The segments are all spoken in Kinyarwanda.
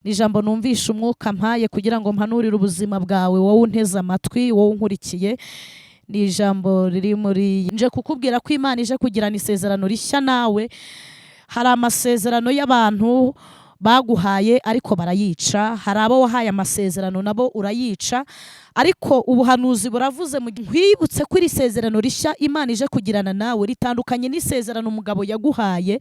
Ni ijambo numvisha umwuka mpaye kugira ngo mpanurire ubuzima bwawe, wowe unteze amatwi, wowe unkurikiye. Ni ijambo riri muri nje kukubwira ko Imana ije kugirana isezerano rishya nawe. Hari amasezerano y'abantu baguhaye ariko barayica, hari abo wahaye amasezerano nabo urayica, ariko ubuhanuzi buravuze mu nkwibutse ko iri sezerano rishya Imana ije kugirana nawe ritandukanye n'isezerano umugabo yaguhaye,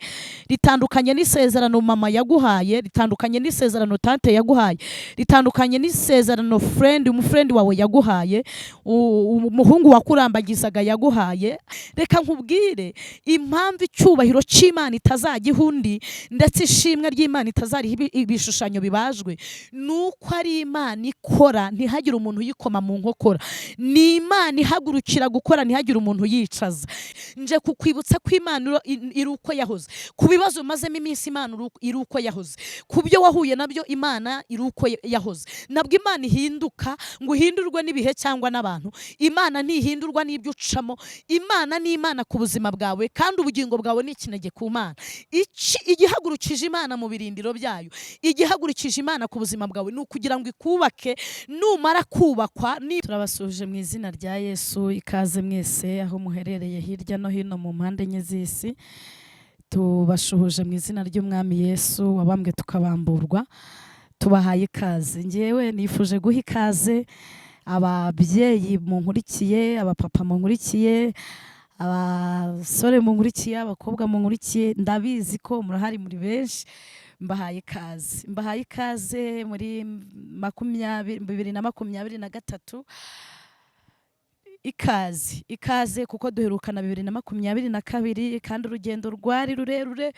ritandukanye n'isezerano mama yaguhaye, ritandukanye n'isezerano tante yaguhaye, ritandukanye n'isezerano friend, umufriend wawe yaguhaye, umuhungu wakurambagizaga yaguhaye. Reka nkubwire impamvu icyubahiro cy'Imana itazajya iha undi, ndetse ishimwe ry'Imana itazariha ibishushanyo bibajwe, ni uko ari Imana ikora ntihagire umuntu uyikoma mu nkokora. Ni Imana ihagurukira gukora ntihagire umuntu uyicaza. Nje kukwibutsa ko Imana iri uko yahoze. Ku bibazo umazemo iminsi, Imana iri uko yahoze. Ku byo wahuye nabyo, Imana iri uko yahoze. Ntabwo Imana ihinduka ngo uhindurwe n'ibihe cyangwa n'abantu. Imana ntihindurwa n'ibyo ucamo. Imana ni Imana ku buzima bwawe, kandi ubugingo bwawe ni ikinege ku Mana. Igihagurukije Imana mu birindiro byayo, igihagurukije Imana ku buzima bwawe, ni ukugira ngo ikubake. Numara kubakwa ni turabasuhuje mu izina rya Yesu. Ikaze mwese aho muherereye hirya no hino mu mpande enye z'isi. Tubashuhuje mu izina ry'Umwami Yesu wabambwe tukabamburwa. Tubahaye ikaze. Ngewe nifuje guha ikaze ababyeyi munkurikiye, abapapa munkurikiye, abasore munkurikiye, abakobwa munkurikiye. Ndabizi ko murahari muri benshi. Mbahaye ikaze, mbahaye ikaze muri makumyabiri 2023. Ikaze, ikaze, kuko duherukana 2022, kandi urugendo rwari rurerure,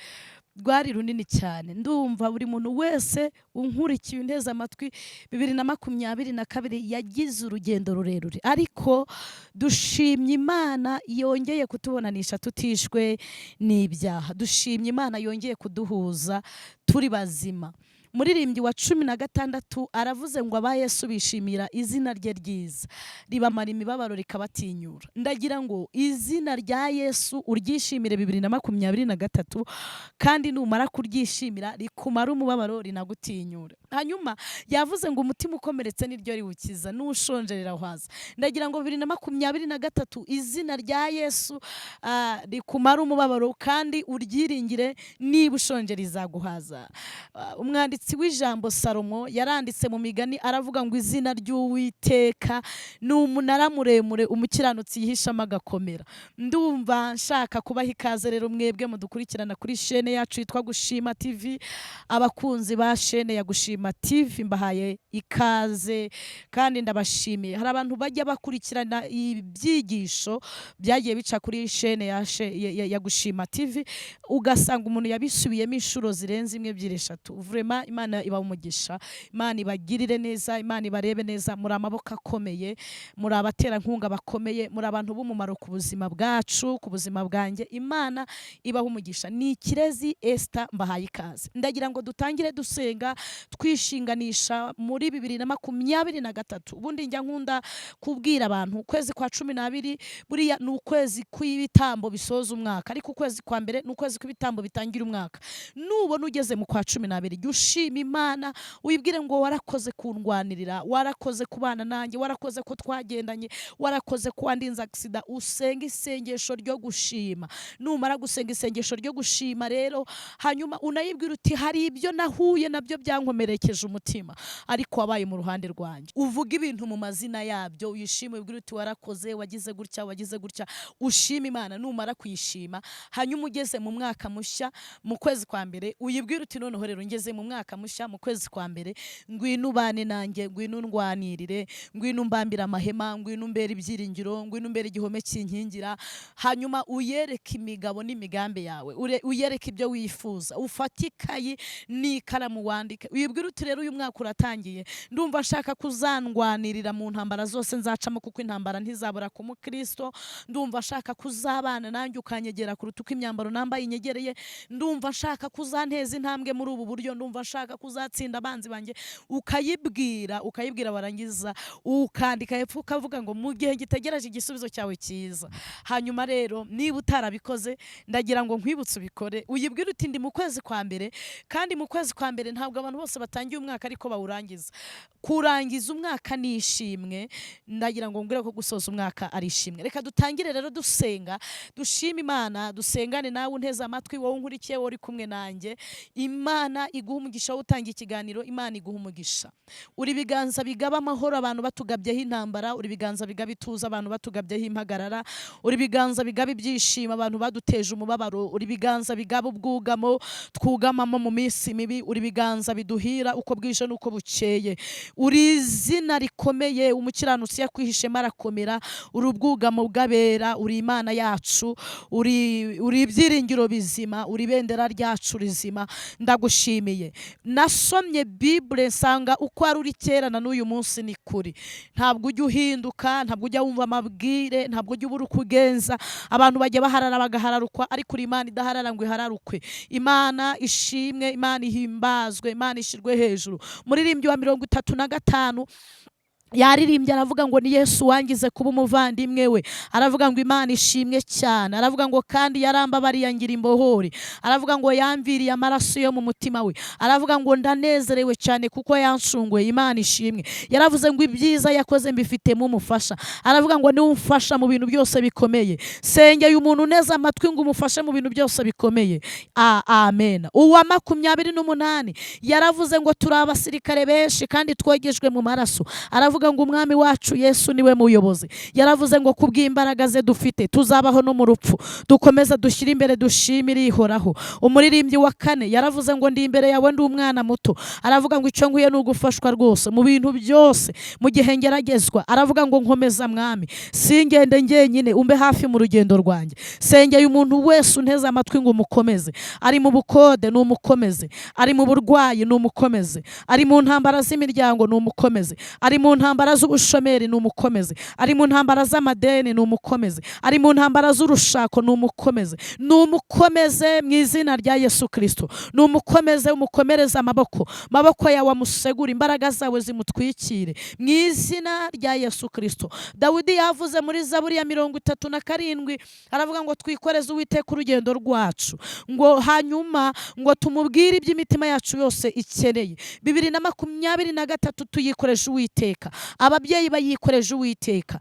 rwari runini cyane. Ndumva buri muntu wese unkurikiye, unteze amatwi, 2022 yagize urugendo rurerure, ariko dushimye Imana yongeye kutubonanisha tutishwe n'ibyaha. Dushimye Imana yongeye kuduhuza turi bazima. Muririmbyi wa 16 aravuze ngo aba Yesu bishimira izina rye ryiza, ribamara imibabaro, rikabatinyura. Ndagira ngo izina rya Yesu uryishimire 2023, kandi numara kuryishimira rikumara umubabaro, rinagutinyura. Hanyuma yavuze ngo umutima ukomeretse niryo riwukiza, n'ushonje rirawuhaza. Ndagira ngo 2023 izina rya Yesu rikumara umubabaro kandi uryiringire, niba ushonje rizaguhaza. Umwanditsi w'ijambo Salomo yaranditse mu Migani, aravuga ngo izina ry'Uwiteka ni umunara muremure, umukiranutsi yihishamo agakomera. Ndumva nshaka kubaha ikaze rero mwebwe mudukurikirana kuri shene yacu yitwa Gushima TV. Abakunzi ba shene ya Gushima TV, mbahaye ikaze kandi ndabashimiye. Hari abantu bajya bakurikirana ibyigisho byagiye bica kuri shene ya Gushima TV, ugasanga umuntu yabisubiyemo inshuro zirenze imwe, ebyiri, eshatu. Vraiment, Imana ibaha umugisha, Imana ibagirire neza, Imana ibarebe neza. Muri amaboko akomeye, muri abaterankunga bakomeye, muri abantu b'umumaro ku buzima bwacu, ku buzima bwanjye. Imana ibaha umugisha. Ni Ikirezi Esther, mbahaye ikaze. Ndagira ngo dutangire dusenga, twishinganisha muri 2023. Ubundi njya nkunda kubwira abantu, ukwezi kwa 12 buriya ni ukwezi kw'ibitambo bisoza umwaka, ariko ukwezi kwa mbere ni ukwezi kw'ibitambo bitangira umwaka. Nubona ugeze mu kwa 12, jya ushima Imana, wibwire ngo warakoze kundwanirira, warakoze kubana nanjye, warakoze ko twagendanye, warakoze ko wandinze accident. Usenga isengesho ryo gushima. Numara gusenga isengesho ryo gushima rero, hanyuma unayibwira uti hari ibyo nahuye nabyo byankomerekeje umutima, ariko wabaye mu ruhande rwanjye. Uvuga ibintu mu mazina yabyo, uyishime, ubwire uti warakoze, wagize gutya, wagize gutya. Ushima Imana. Numara kuyishima, hanyuma ugeze mu mwaka mushya, mu kwezi kwa mbere, uyibwire uti noneho rero ngeze mu mwaka mushya, mu kwezi kwa mbere, ngwino ubane nanjye, ngwino undwanirire, ngwino umbambire amahema, ngwino umbere ibyiringiro, ngwino umbere igihome kinkingira. Hanyuma uyereke imigabo n'imigambi yawe, uyereke ibyo wifuza. Ufate ikayi n'ikaramu wandike, uyibwire uti rero uyu mwaka uratangiye, ndumva nshaka kuzandwanirira mu ntambara zose nzacamo, kuko intambara ntizabura ku mukristo. Ndumva nshaka kuzabana nanjye, ukanyegera kuruta uko imyambaro nambaye inyegereye. Ndumva nshaka kuzanteza intambwe muri ubu buryo. Ndumva nshaka Ndashaka kuzatsinda abanzi banjye. Ukayibwira, ukayibwira, warangiza ukandika hepfo ukavuga ngo mu gihe gitegereje igisubizo cyawe cyiza. Hanyuma rero, niba utarabikoze, ndagira ngo nkwibutse ubikore. Uyibwire uti: "Ndi mu kwezi kwa mbere, kandi mu kwezi kwa mbere ntabwo abantu bose batangiye umwaka ariko bawurangiza. Kurangiza umwaka ni ishimwe." Ndagira ngo mbwire ko gusoza umwaka ari ishimwe. Reka dutangire rero dusenga, dushima Imana, dusengane nawe unteze amatwi, wowe unkurikiye, wowe uri kumwe nanjye. Imana iguha umugisha. Wowe utanga ikiganiro, Imana iguha umugisha. Uri ibiganza bigaba amahoro abantu batugabyeho intambara, uri ibiganza bigaba ituze abantu batugabyeho impagarara, uri ibiganza bigaba ibyishimo abantu baduteje umubabaro, uri ibiganza bigaba ubwugamo twugamamo mu minsi mibi, uri ibiganza biduhira uko bwije n'uko bukeye. Uri izina rikomeye, umukiranutsi yakwihishemo arakomera. Uri ubwugamo bw'abera, uri Imana yacu, uri ibyiringiro bizima, uri ibendera ryacu rizima. Ndagushimiye. Nasomye Bibure nsanga uko wari uri kera na n'uyu munsi ni kuri. Ntabwo ujya uhinduka, ntabwo ujya wumva amabwire, ntabwo ujya ubura uko ugenza. Abantu bajya baharara bagahararukwa, ariko uri Imana idaharara ngo ihararukwe. Imana ishimwe, Imana ihimbazwe, Imana ishyirwe hejuru. Muririmbyi wa 35 yaririmbye, aravuga ngo ni Yesu wangize kuba umuvandimwe we. Aravuga ngo Imana ishimwe cyane. Aravuga ngo kandi yarambabariye angira imbohore. Aravuga ngo yamviriye amaraso yo mu mutima we. Aravuga ngo ndanezerewe cyane kuko yanshunguye. Imana ishimwe. Yaravuze ngo ibyiza yakoze mbifitemo umufasha. Aravuga ngo niwe umfasha mu bintu byose bikomeye. Sengeye umuntu uneze amatwi ngo umufashe mu bintu byose bikomeye. Amen. Uwa 28 yaravuze ngo turi abasirikare benshi kandi twogejwe mu maraso. Aravuga ngo Umwami wacu Yesu niwe muyobozi. Yaravuze ngo kubw'imbaraga ze dufite tuzabaho no mu rupfu. Dukomeza dushyire imbere, dushimire Ihoraho. Umuririmbyi wa kane yaravuze ngo ndi imbere yawe ndi umwana muto. Aravuga ngo icyo nkwiye ni ugufashwa rwose mu bintu byose mu gihe ngeragezwa. Aravuga ngo nkomeza, Mwami, singende njyenyine, umbe hafi mu rugendo rwanjye. Sengeye umuntu wese unteze amatwi ngo umukomeze. Ari mu bukode, ni umukomeze. Ari mu burwayi, ni umukomeze. Ari mu ntambara z'imiryango, ni umukomeze. Ari mu ntambara z'ubushomeri, ni umukomeze. Ari mu ntambara z'amadeni, ni umukomeze. Ari mu ntambara z'urushako, ni umukomeze. Ni umukomeze mu izina rya Yesu Kirisito. Ni umukomeze, umukomereze amaboko, amaboko yawe amusegure, imbaraga zawe zimutwikire mu izina rya Yesu Kirisito. Dawidi yavuze muri Zaburi ya 37, aravuga ngo twikoreze Uwiteka urugendo rwacu, ngo hanyuma ngo tumubwire iby'imitima yacu yose ikeneye. 2023 tuyikoreje Uwiteka. Ababyeyi bayikoreje Uwiteka,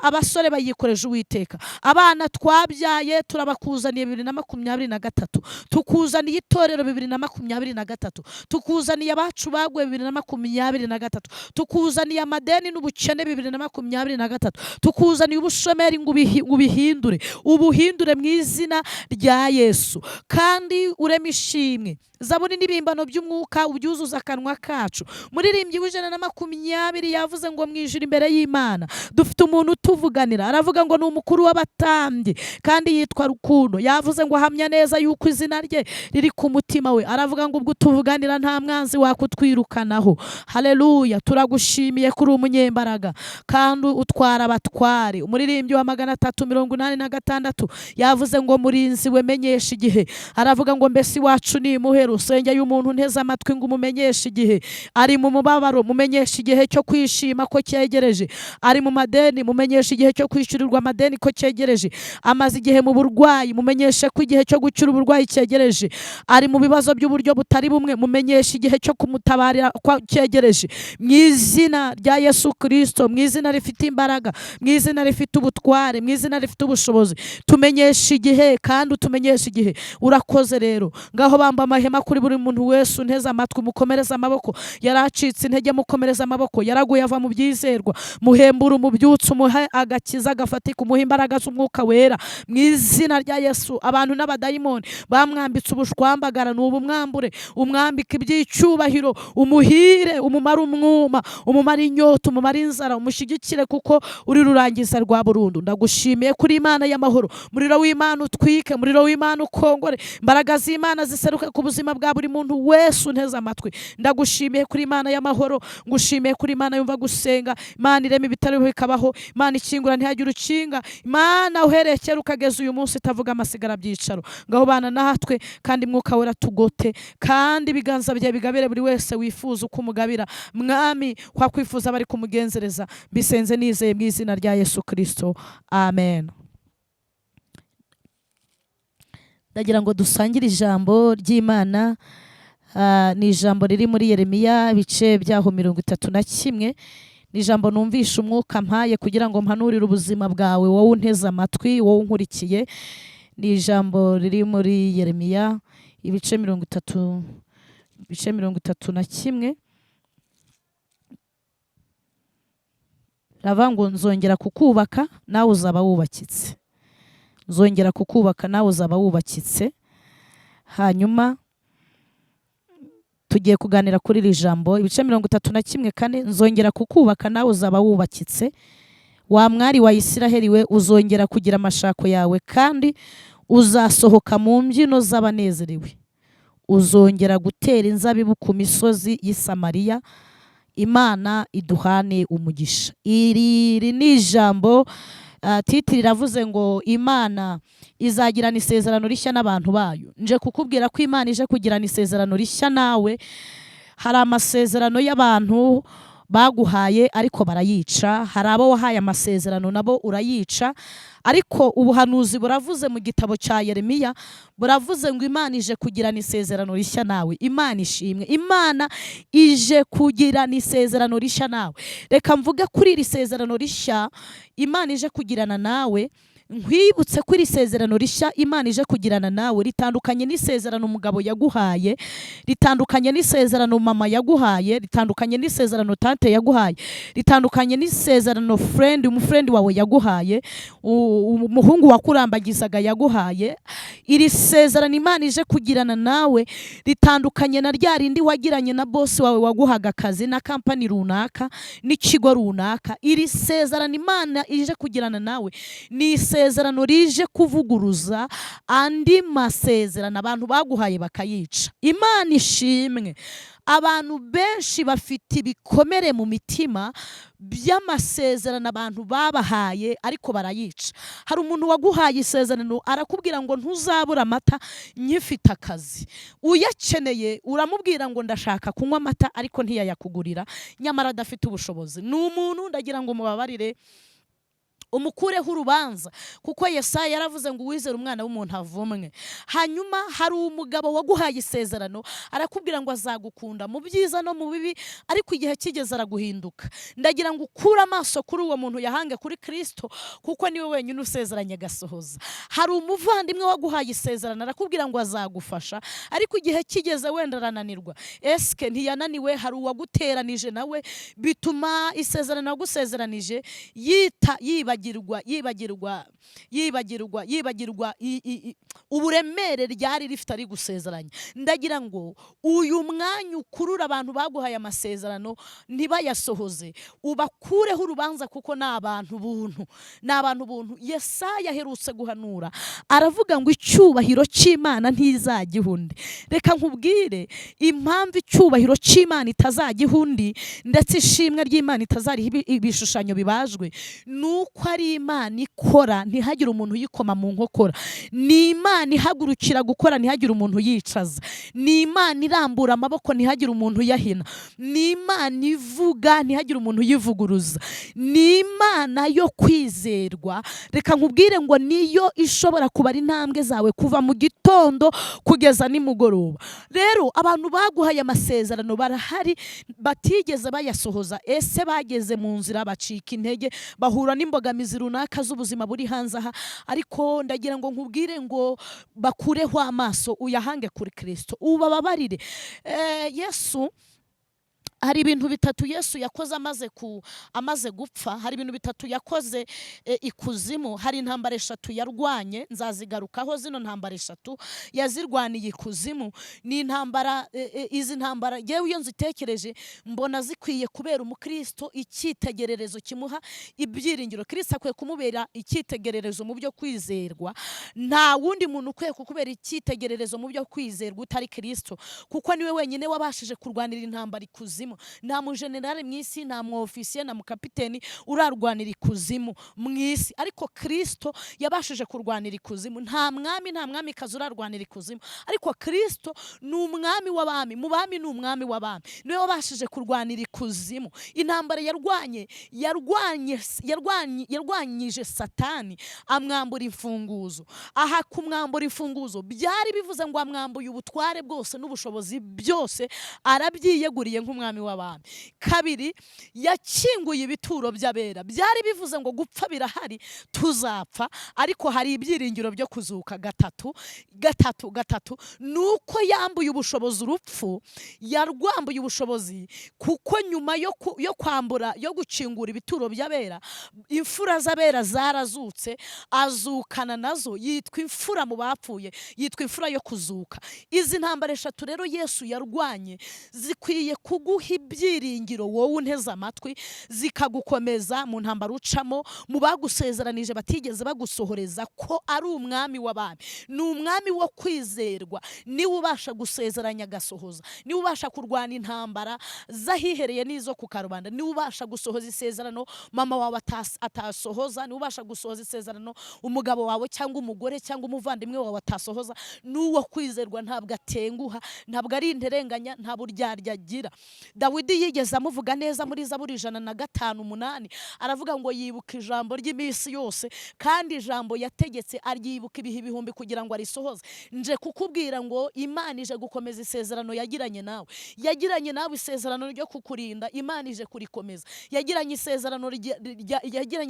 abasore bayikoreje Uwiteka, abana twabyaye turabakuzaniye. 2023 tukuzaniye itorero, 2023 tukuzaniye abacu baguye, 2023 tukuzaniye amadeni n'ubukene, 2023 tukuzaniye ubushomeri ngo ubihindure, ubuhindure mu izina rya Yesu, kandi ureme ishimwe. Zaburi n'ibihimbano by'umwuka ubyuzuza akanwa kacu. Muririmbyi wa 120 yavuze ngo mu ijuru imbere y'Imana dufite umuntu utuvuganira. Aravuga ngo ni umukuru w'abatambyi kandi yitwa Rukundo. Yavuze ngo ahamya neza yuko izina rye riri ku mutima we. Aravuga ngo ubwo utuvuganira, nta mwanzi wakutwirukanaho. Haleluya! Turagushimiye kuri umunyembaraga kandi utwara abatware. Umuririmbyi wa 386 yavuze ngo murinzi we, menyesha igihe. Aravuga ngo mbese iwacu ni imuhero. Usengeye umuntu nteze amatwi ngo umumenyeshe igihe. Ari mu mubabaro, mumenyeshe igihe cyo kwishima ko cyegereje. Ari mu madeni, mumenyeshe igihe cyo kwishyurirwa amadeni ko cyegereje. Amaze igihe mu burwayi, mumenyeshe ko igihe cyo gukira uburwayi cyegereje. Ari mu bibazo by'uburyo butari bumwe, mumenyeshe igihe cyo kumutabarira ko cyegereje. Mu izina rya Yesu Kirisito, mu izina rifite imbaraga, mu izina rifite ubutware, mu izina rifite ubushobozi, tumenyeshe igihe kandi utumenyeshe igihe. Urakoze rero. Ngaho bamba amahema kuri buri muntu wese unteze amatwi, mukomereze amaboko. Yaracitse intege, mukomereze amaboko. Yaraguye ava mu byizerwa, muhembure, umubyutse, umuhe agakiza gafatika, umuhe imbaraga z'Umwuka Wera mu izina rya Yesu. Abantu n'abadayimoni bamwambitse ubushwambagara, ni ubumwambure, umwambike iby'icyubahiro, umuhire, umumare umwuma, umumare inyota, umumare inzara, umushyigikire kuko uri rurangiza rwa burundu. Ndagushimiye kuri Imana y'amahoro. Umuriro w'Imana utwike, umuriro w'Imana ukongore, imbaraga z'Imana ziseruke ku buzima. buzima bwa buri muntu wese unteze amatwi. Ndagushimiye kuri Imana y'amahoro, ngushimiye kuri Imana yumva gusenga, Imana irema ibitariho bikabaho, Imana ikingura ntihagire ukinga, Imana uhereye kera ukageza uyu munsi itavuga amasigara byicaro. Ngaho bana natwe, kandi Mwuka Wera tugote, kandi ibiganza byawe bigabire buri wese wifuza uko umugabira. Mwami, kwa kwifuza bari kumugenzereza. Mbisenze nizeye mu izina rya Yesu Kristo, amen. Ndagira ngo dusangire ijambo ry'Imana. Ni ijambo riri muri Yeremiya, ibice byaho 31. Ni ijambo numvisha umwuka mpaye kugira ngo mpanurire ubuzima bwawe, wowe unteze amatwi, wowe unkurikiye. Ni ijambo riri muri Yeremiya, ibice 30, ibice 31. Rava ngo nzongera kukubaka nawe uzaba wubakitse, nzongera kukubaka nawe uzaba wubakitse. Hanyuma tugiye kuganira kuri iri jambo, ibice 31:4, nzongera kukubaka nawe uzaba wubakitse. Wa mwari wa Isiraheli we, uzongera kugira amashako yawe, kandi uzasohoka mu mbyino z'abanezerewe. Uzongera gutera inzabibu ku misozi y'i Samariya. Imana iduhane umugisha. Iri ni ijambo, titiri iravuze ngo Imana izagirana isezerano rishya n'abantu bayo. Nje kukubwira ko Imana ije kugirana isezerano rishya nawe. Hari amasezerano y'abantu baguhaye ariko barayica, hari abo wahaye amasezerano nabo urayica. Ariko ubuhanuzi buravuze mu gitabo cya Yeremiya, buravuze ngo Imana ije kugirana isezerano rishya nawe. Imana ishimwe, Imana ije kugirana isezerano rishya nawe. Reka mvuge kuri iri sezerano rishya Imana ije kugirana nawe. Nkwibutse ko iri sezerano rishya Imana ije kugirana nawe ritandukanye n'isezerano umugabo yaguhaye, ritandukanye n'isezerano mama yaguhaye, ritandukanye n'isezerano tante yaguhaye, ritandukanye n'isezerano friend, umufriend wawe yaguhaye, umuhungu wakurambagizaga yaguhaye. Iri sezerano Imana ije kugirana nawe ritandukanye na rya rindi wagiranye na boss wawe waguhaga akazi na kampani runaka n'ikigo runaka. Iri sezerano Imana ije kugirana nawe ni isezerano rije kuvuguruza andi masezerano abantu baguhaye bakayica. Imana ishimwe. Abantu benshi bafite ibikomere mu mitima by'amasezerano abantu babahaye ariko barayica. Hari umuntu waguhaye isezerano arakubwira ngo ntuzabura amata nkifite akazi, uyakeneye uramubwira ngo ndashaka kunywa amata ariko ntiyayakugurira, nyamara adafite ubushobozi. Ni umuntu ndagira ngo mubabarire, umukureho urubanza, kuko Yesaya yaravuze ngo uwizere umwana w'umuntu avumwe. Hanyuma hari umugabo waguhaye isezerano arakubwira ngo azagukunda mu byiza no mu bibi, ariko igihe kigeze araguhinduka. Ndagira ngo ukure amaso kuri uwo muntu yahange kuri Kristo, kuko niwe wenyine usezeranye agasohoza. Hari umuvandimwe waguhaye isezerano arakubwira ngo azagufasha, ariko igihe kigeze wenda arananirwa. Eske ntiyananiwe? Hari uwaguteranije nawe bituma isezerano yagusezeranije yibagirwa uburemere ryari rifite ari gusezeranya. Ndagira ngo uyu mwanya ukurura abantu baguhaye amasezerano ntibayasohoze, ubakureho urubanza, kuko ni abantu buntu, ni abantu buntu. Yesaya aherutse guhanura aravuga ngo icyubahiro cy'Imana ntizajya ihundi. Reka nkubwire impamvu icyubahiro cy'Imana itazajya ihundi, ndetse ishimwe ry'Imana itazariha ibishushanyo bibajwe, nuko ari Imana ikora ntihagire umuntu uyikoma mu nkokora. Ni Imana ihagurukira gukora ntihagire umuntu uyicaza. Ni Imana irambura amaboko ntihagire umuntu uyahina. Ni Imana ivuga ntihagire umuntu uyivuguruza. Ni Imana yo kwizerwa. Reka nkubwire ngo niyo ishobora kubara intambwe zawe kuva mu gitondo kugeza nimugoroba. Rero abantu baguhaye amasezerano barahari batigeze bayasohoza. Ese bageze mu nzira bacika intege, bahura n'imbogamizi runaka z'ubuzima buri hanze aha, ariko ndagira ngo nkubwire ngo bakureho amaso uyahange kuri Kristo, ubababarire. Yesu Hari ibintu bitatu Yesu yakoze amaze gupfa. Hari ibintu bitatu yakoze ikuzimu. Hari intambara eshatu yarwanye, nzazigarukaho. Zino ntambara eshatu yazirwaniye ikuzimu. Ni intambara izi ntambara, yewe, iyo nzitekereje mbona zikwiye kubera umukristo icyitegererezo kimuha ibyiringiro. Kristo akwiye kumubera icyitegererezo mu byo kwizerwa. Nta wundi muntu ukwiye kukubera icyitegererezo mu byo kwizerwa utari Kristo, kuko niwe wenyine wabashije kurwanira intambara ikuzimu. Nta mujenerali mu isi, nta mu ofisiye, nta mukapiteni urarwanira ikuzimu mu isi, ariko Kristo yabashije kurwanira ikuzimu. Nta mwami, nta mwamikazi urarwanira ikuzimu, ariko Kristo ni umwami w'abami, mu bami ni umwami w'abami, niwe wabashije kurwanira ikuzimu. Intambara yarwanye, yarwanyije Satani, amwambura imfunguzo. Aha kumwambura imfunguzo byari bivuze ngo amwambuye ubutware bwose n'ubushobozi byose, arabyiyeguriye nk'umwami w'abami. Kabiri, yakinguye ibituro by'abera. Byari bivuze ngo gupfa birahari, tuzapfa, ariko hari ibyiringiro byo kuzuka. Gatatu, gatatu, gatatu ni uko yambuye ubushobozi urupfu. Yarwambuye ubushobozi kuko nyuma yo kwambura, yo gukingura ibituro by'abera, imfura z'abera zarazutse, azukana nazo, yitwa imfura mu bapfuye, yitwa imfura yo kuzuka. Izi ntambara eshatu rero Yesu yarwanye zikwiye kuguha ibyiringiro, wowe unteze amatwi, zikagukomeza mu ntambara ucamo, mu bagusezeranije batigeze bagusohoreza, ko ari umwami w'abami, ni umwami wo kwizerwa, niwe ubasha gusezeranya agasohoza, niwe ubasha kurwana intambara z'ahihereye n'izo ku karubanda, niwe ubasha gusohoza isezerano mama wawe atasohoza, niwe ubasha gusohoza isezerano umugabo wawe cyangwa umugore cyangwa umuvandimwe wawe atasohoza. N'uwo kwizerwa, ntabwo atenguha, ntabwo ari interenganya, nta buryarya agira. Dawidi yigeze amuvuga neza muri Zaburi 105:8, aravuga ngo yibuka ijambo ry'iminsi yose, kandi ijambo yategetse aryibuka ibihe ibihumbi kugira ngo arisohoze. Nje kukubwira ngo Imana ije gukomeza isezerano yagiranye nawe. Yagiranye nawe isezerano ryo kukurinda, Imana ije kurikomeza. Yagiranye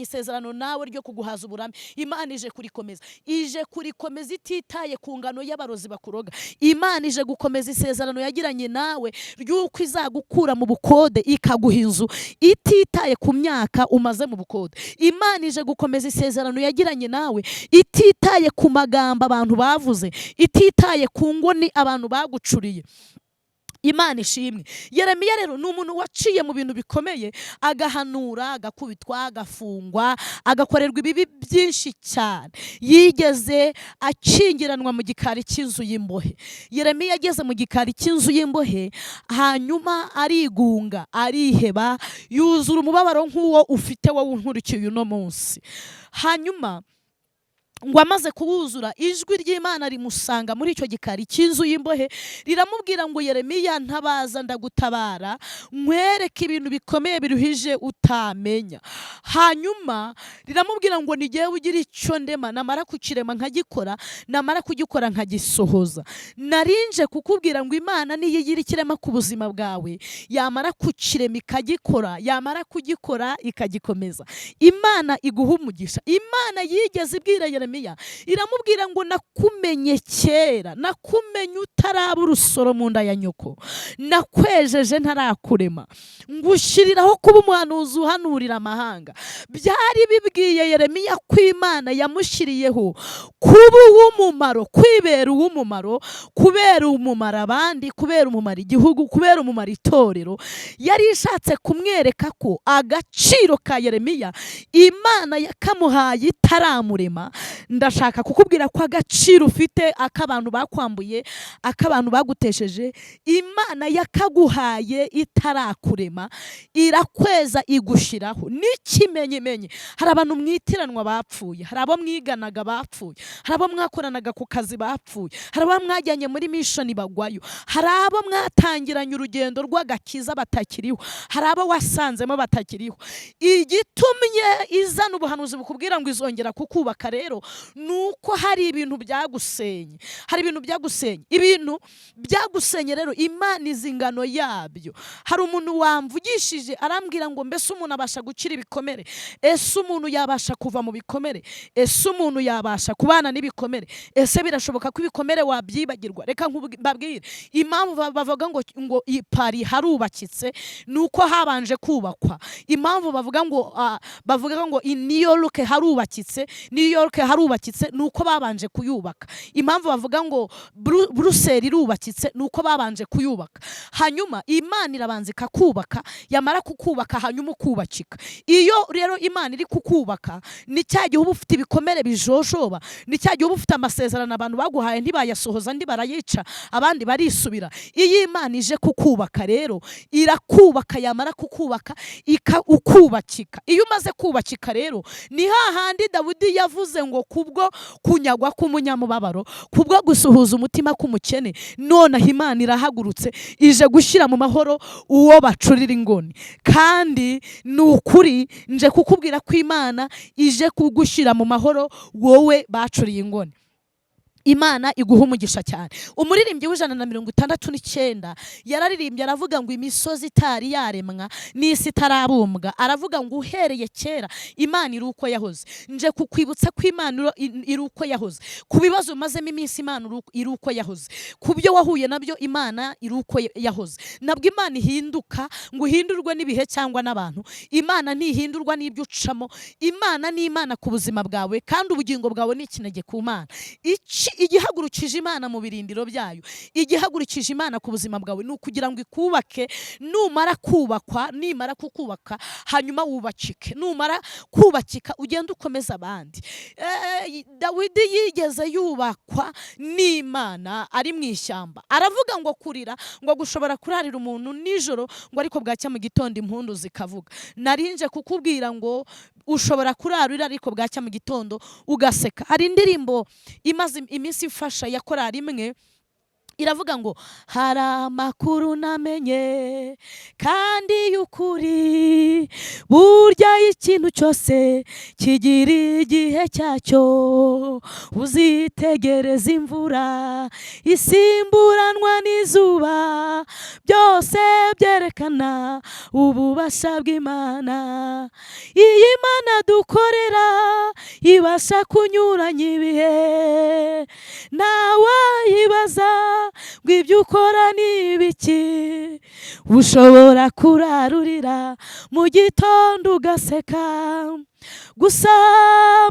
isezerano nawe ryo kuguhaza uburame, Imana ije kurikomeza. Ije kurikomeza ititaye ku ngano y'abarozi bakuroga. Imana ije gukomeza isezerano yagiranye nawe ry'uko izagukura mu bukode ikaguha inzu, ititaye ku myaka umaze mu bukode. Imana ije gukomeza isezerano yagiranye nawe ititaye ku magambo abantu bavuze, ititaye ku ngoni abantu bagucuriye. Imana ishimwe. Yeremiya rero ni umuntu waciye mu bintu bikomeye, agahanura, agakubitwa, agafungwa, agakorerwa ibibi byinshi cyane. Yigeze akingiranwa mu gikari cy'inzu y'imbohe. Yeremiya ageze mu gikari cy'inzu y'imbohe, hanyuma arigunga, ariheba, yuzura umubabaro nk'uwo ufite wowe unkurikiye uno munsi. Hanyuma ngo amaze kuwuzura, ijwi ry'Imana rimusanga muri icyo gikari cy'inzu y'imbohe, riramubwira ngo: "Yeremiya, ntabaza ndagutabara, nkwereke ibintu bikomeye biruhije utamenya." Hanyuma riramubwira ngo: "Ni jyewe ugira icyo ndema, namara kukirema nkagikora, namara kugikora nkagisohoza." Narinje kukubwira ngo Imana niyo igira ikirema ku buzima bwawe, yamara kukirema ikagikora, yamara kugikora ikagikomeza. Imana iguha umugisha. Imana yigeze ibwira Yeremiya, iramubwira ngo: "Nakumenye kera, nakumenye utaraba urusoro mu nda ya nyoko, nakwejeje ntarakurema, ngushyiriraho kuba umuhanuzi uhanurira amahanga." Byari bibwiye Yeremiya ko Imana yamushyiriyeho kuba uw'umumaro, kwibera uw'umumaro, kubera umumaro abandi, kubera umumaro igihugu, kubera umumaro itorero. Yari ishatse kumwereka ko agaciro ka Yeremiya Imana yakamuhaye itaramurema. Ndashaka kukubwira ko agaciro ufite, ak'abantu bakwambuye, ak'abantu bagutesheje, Imana yakaguhaye itarakurema, irakweza, igushyiraho n'ikimenyimenyi. Hari abantu mwitiranwa bapfuye, hari abo mwiganaga bapfuye, hari abo mwakoranaga ku kazi bapfuye, hari abo mwajyanye muri mission bagwayo, hari abo mwatangiranye urugendo rw'agakiza batakiriho, hari abo wasanzemo batakiriho. Igitumye izana ubuhanuzi bukubwira ngo izongera kukubaka rero. Ni uko hari ibintu byagusenye, hari ibintu byagusenye. Ibintu byagusenye rero, Imana izi ingano yabyo. Hari umuntu wamvugishije arambwira ngo: "Mbese umuntu abasha gukira ibikomere? Ese umuntu yabasha kuva mu bikomere? Ese umuntu yabasha kubana n'ibikomere? Ese birashoboka ko ibikomere wabyibagirwa?" Reka mbabwire impamvu bavuga ngo i Paris harubakitse, ni uko habanje kubakwa. Impamvu bavuga ngo i New York harubakitse, New York harubakitse, ni uko babanje kuyubaka. Impamvu bavuga ngo Buruseli irubakitse, ni uko babanje kuyubaka. Hanyuma Imana irabanza ikakubaka, yamara kukubaka hanyuma ukubakika. Iyo rero Imana iri kukubaka, ni cya gihe uba ufite ibikomere bijojoba, ni cya gihe uba ufite amasezerano abantu baguhaye ntibayasohoza, andi barayica, abandi barisubira. Iyo Imana ije kukubaka rero, irakubaka, yamara kukubaka ukubakika. Iyo umaze kubakika rero, ni hahandi Dawidi yavuze ngo: "Kubwo kunyagwa k'umunyamubabaro, kubwo gusuhuza umutima k'umukene, nonaha Imana irahagurutse, ije gushyira mu mahoro uwo bacurira ingoni." Kandi ni ukuri, nje kukubwira ko Imana ije kugushyira mu mahoro, wowe bacuriye ingoni. Imana iguha umugisha cyane. Umuririmbyi w'169 yararirimbye, aravuga ngo: "Imisozi itari yaremwa n'isi itarabumbwa," aravuga ngo: "uhereye kera Imana iri uko yahoze." Nje kukwibutsa ko Imana iri uko yahoze. Ku bibazo umazemo iminsi, Imana iri uko yahoze. Ku byo wahuye nabyo, Imana iri uko yahoze. Ntabwo Imana ihinduka ngo uhindurwe n'ibihe cyangwa n'abantu. Imana ntihindurwa n'ibyo ucamo. Imana ni Imana ku buzima bwawe, kandi ubugingo bwawe ni ikinege ku Mana. Igihagurukije Imana mu birindiro byayo, igihagurukije Imana ku buzima bwawe, ni ukugira ngo ikubake. Numara kubakwa, nimara kukubaka, hanyuma wubakike. Numara kubakika, ugende ukomeza abandi. Dawidi yigeze yubakwa n'Imana ari mu ishyamba. Aravuga ngo kurira ngo gushobora kurarira umuntu nijoro, ngo ariko bwacya mu gitondo impundu zikavuga. Narinje kukubwira ngo ushobora kurarira, ariko bwacya mu gitondo ugaseka. Hari indirimbo imaze iminsi ifasha ya korari imwe, iravuga ngo: "Hari amakuru namenye kandi y'ukuri, burya ikintu cyose kigira igihe cyacyo. Uzitegereza imvura isimburanwa n'izuba, byose byerekana ububasha bw'Imana. Iyi Mana dukorera ibasha kunyuranya ibihe, ntawayibaza ngo ibyo ukora ni ibiki." Ushobora kurarurira, mu gitondo ugaseka. Gusa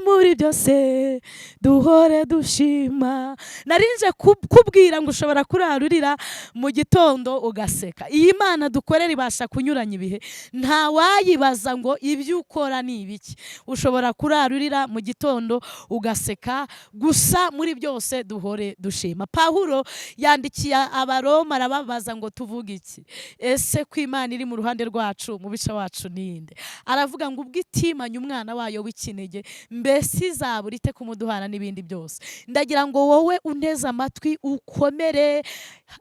muri byose duhore dushima. Narinje kubwira ngo ushobora kurarurira, mu gitondo ugaseka. Iyi Mana dukorera ibasha kunyuranya ibihe, ntawayibaza ngo ibyo ukora ni ibiki. Ushobora kurarurira, mu gitondo ugaseka. Gusa muri byose duhore dushima. Pawulo yandikiye Abaroma, arababaza ngo: "Tuvuge iki? Ese ko Imana iri mu ruhande rwacu, umubisha wacu ninde?" Aravuga ngo: "Ubwo itimanye umwana wayo w'ikinege, mbese izabura ite kumuduhana n'ibindi byose?" Ndagira ngo wowe unteze amatwi ukomere.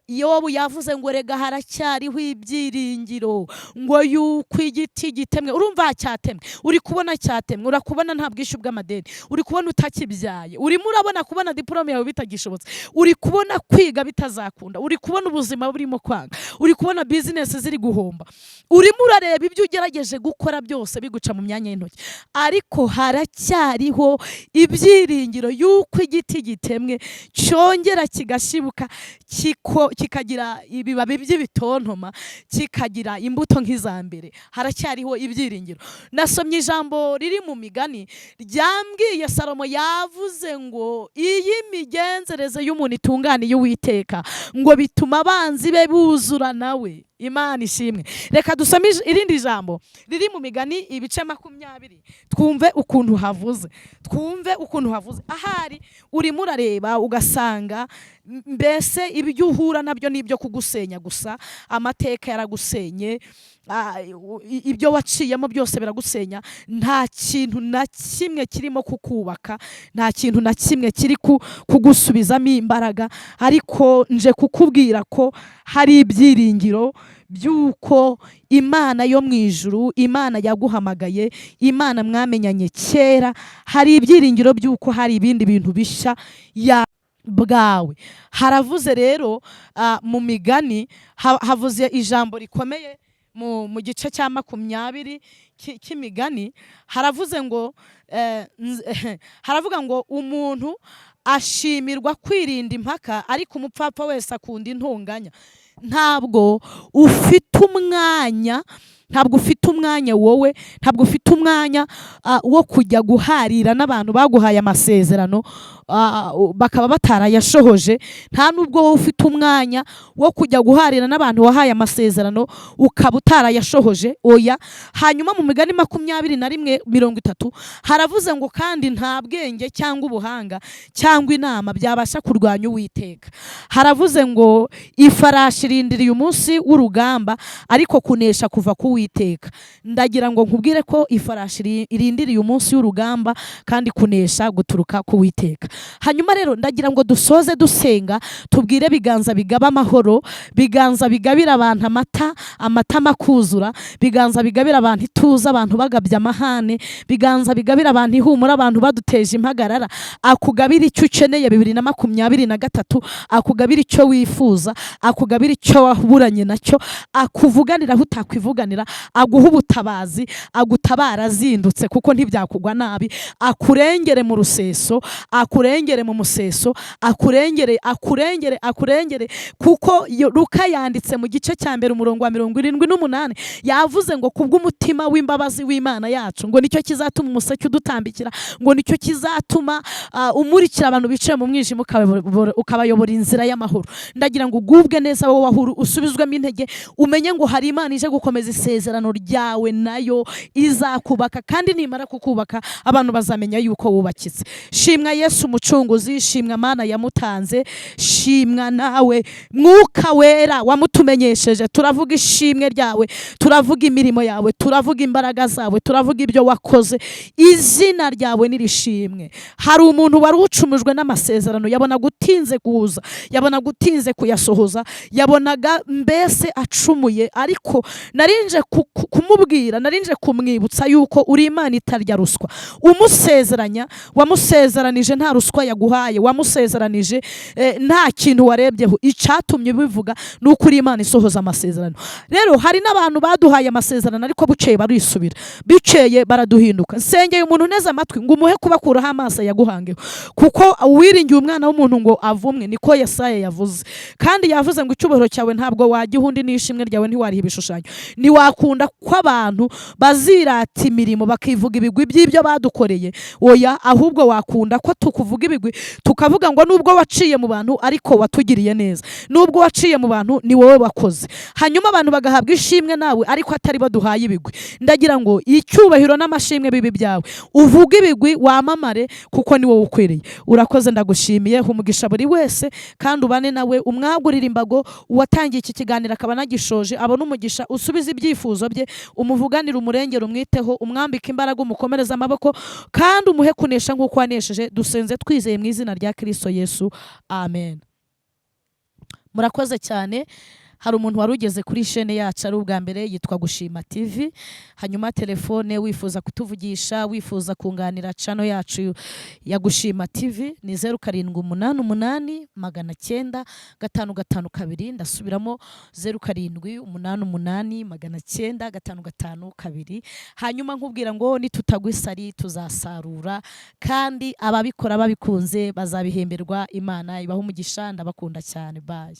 Yobu yavuze ngo: "Rega haracyariho ibyiringiro ngo yuko igiti gitemwe." Urumva cyatemwe, uri kubona cyatemwe, urakubona nta bwishyu bw'amadeni, uri kubona utakibyaye, urimo urabona kubona diporome yawe bitagishobotse, uri kubona kwiga bitazakunda, uri kubona ubuzima burimo kwanga, uri kubona bizinesi ziri guhomba, urimo urareba ibyo ugerageje gukora byose biguca mu myanya y'intoki, ariko haracyariho ibyiringiro yuko igiti gitemwe cyongera kigashibuka, kikagira ibibabi by'ibitontoma, kikagira imbuto nk'iza mbere. Haracyariho ibyiringiro. Nasomye ijambo riri mu Migani ryambwiye, Salomo yavuze ngo: "Iyi migenzereze y'umuntu itunganiye Uwiteka, ngo bituma abanzi be buzura nawe." Imana ishimwe. Reka dusome irindi jambo riri mu Migani ibice 20, twumve ukuntu havuze, twumve ukuntu havuze. Ahari urimo urareba ugasanga Mbese ibyo uhura nabyo ni ibyo kugusenya gusa. Amateka yaragusenye, ibyo waciyemo byose biragusenya. Nta kintu na kimwe kirimo kukubaka, nta kintu na kimwe kiri kugusubizamo imbaraga. Ariko nje kukubwira ko hari ibyiringiro by'uko Imana yo mu ijuru, Imana yaguhamagaye, Imana mwamenyanye kera, hari ibyiringiro by'uko hari ibindi bintu bishya ya bwawe. Haravuze rero mu Migani, havuze ijambo rikomeye mu gice cya 20 cy'Imigani. Haravuze ngo haravuga ngo umuntu ashimirwa kwirinda impaka, ariko umupfapfa wese akunda intonganya. Ntabwo ufite umwanya, ntabwo ufite umwanya wowe, ntabwo ufite umwanya wo kujya guharira n'abantu baguhaye amasezerano bakaba batarayashohoje. Nta nubwo wowe ufite umwanya wo kujya guharira n'abantu wahaye amasezerano ukaba utarayashohoje, oya. Hanyuma mu Migani 21:30 haravuze ngo kandi nta bwenge cyangwa ubuhanga cyangwa inama byabasha kurwanya Uwiteka. Haravuze ngo ifarashi irindiriye umunsi w'urugamba, ariko kunesha kuva ku Uwiteka. Ndagira ngo nkubwire ko ifarashi irindiriye umunsi w'urugamba, kandi kunesha guturuka ku Uwiteka. Hanyuma rero ndagira ngo dusoze dusenga, tubwire biganza bigaba amahoro, biganza bigabira abantu amata, amatama akuzura, biganza bigabira abantu ituze abantu bagabye amahane, biganza bigabira abantu ihumura abantu baduteje impagarara, akugabira icyo ukeneye 2023, akugabira icyo wifuza, akugabira icyo waburanye nacyo, akuvuganira aho utakwivuganira, aguha ubutabazi, agutabara azindutse kuko ntibyakugwa nabi, akurengere mu ruseso, akurengere mu museso, akurengere, akurengere, akurengere. Kuko Luka yanditse mu gice cya 1 umurongo wa 78, yavuze ngo kubw'umutima w'imbabazi w'Imana yacu, ngo nicyo kizatuma umuseke udutambikira, ngo nicyo kizatuma umurikira abantu bicaye mu mwijima, ukabayobora inzira y'amahoro. Ndagira ngo ugubwe neza wowe wahuru, usubizwemo intege, umenye ngo hari Imana ije gukomeza isezerano ryawe nayo, izakubaka, kandi nimara kukubaka abantu bazamenya yuko wubakitse. Shimwa Yesu Umucunguzi, shimwa Mana yamutanze, shimwa nawe Mwuka Wera wamutumenyesheje. Turavuga ishimwe ryawe, turavuga imirimo yawe, turavuga imbaraga zawe, turavuga ibyo wakoze. Izina ryawe nirishimwe. Hari umuntu wari ucumujwe n'amasezerano, yabonaga utinze kuza, yabonaga utinze kuyasohoza, yabonaga mbese acumuye, ariko narinje kumubwira, narinje kumwibutsa yuko uri Imana itarya ruswa. Umusezeranya, wamusezeranije nta ruswa yaguhaye, wamusezeranije nta kintu warebyeho. Icyatumye ubivuga ni uko uri Imana isohoza amasezerano. Rero hari n'abantu baduhaye amasezerano, ariko bukeye barisubira, bukeye baraduhinduka. Nsengeye umuntu uneze amatwi ngo umuhe kubakuraho amaso yaguhangeho, kuko uwiringiye umwana w'umuntu ngo avumwe, niko Yesaya yavuze. Kandi yavuze ngo icyubahiro cyawe ntabwo wagiha undi, n'ishimwe ryawe ntiwariha ibishushanyo. Ntiwakunda ko abantu bazirata imirimo, bakivuga ibigwi by'ibyo badukoreye, oya. Ahubwo wakunda ko tukuvuga ibigwi, tukavuga ngo nubwo waciye mu bantu ariko watugiriye neza, nubwo waciye mu bantu ni wowe wakoze. Hanyuma abantu bagahabwa ishimwe nawe, ariko atari bo duhaye ibigwi. Ndagira ngo icyubahiro n'amashimwe bibi byawe, uvuge ibigwi, wamamare, kuko ni wowe ukwiriye. Urakoze, ndagushimiye. Umugisha buri wese kandi ubane nawe, umwagurire imbago. Uwatangiye iki kiganiro akaba anagishoje abone umugisha, usubize ibyifuzo bye, umuvuganire, umurengere, umwiteho, umwambike imbaraga, umukomereze amaboko, kandi umuhe kunesha nk'uko wanesheje. Dusenze twizeye mu izina rya Kristo Yesu, amen. Murakoze cyane. Hari umuntu wari ugeze kuri shene yacu ari ubwa mbere, yitwa Gushima TV. Hanyuma telefone wifuza kutuvugisha, wifuza kunganira channel yacu ya Gushima TV, ni 0788 900 552. Ndasubiramo: 0788 900 552. Hanyuma nkubwira ngo nitutagwa isari tuzasarura, kandi ababikora babikunze bazabihemberwa. Imana ibaha umugisha, ndabakunda cyane, bye.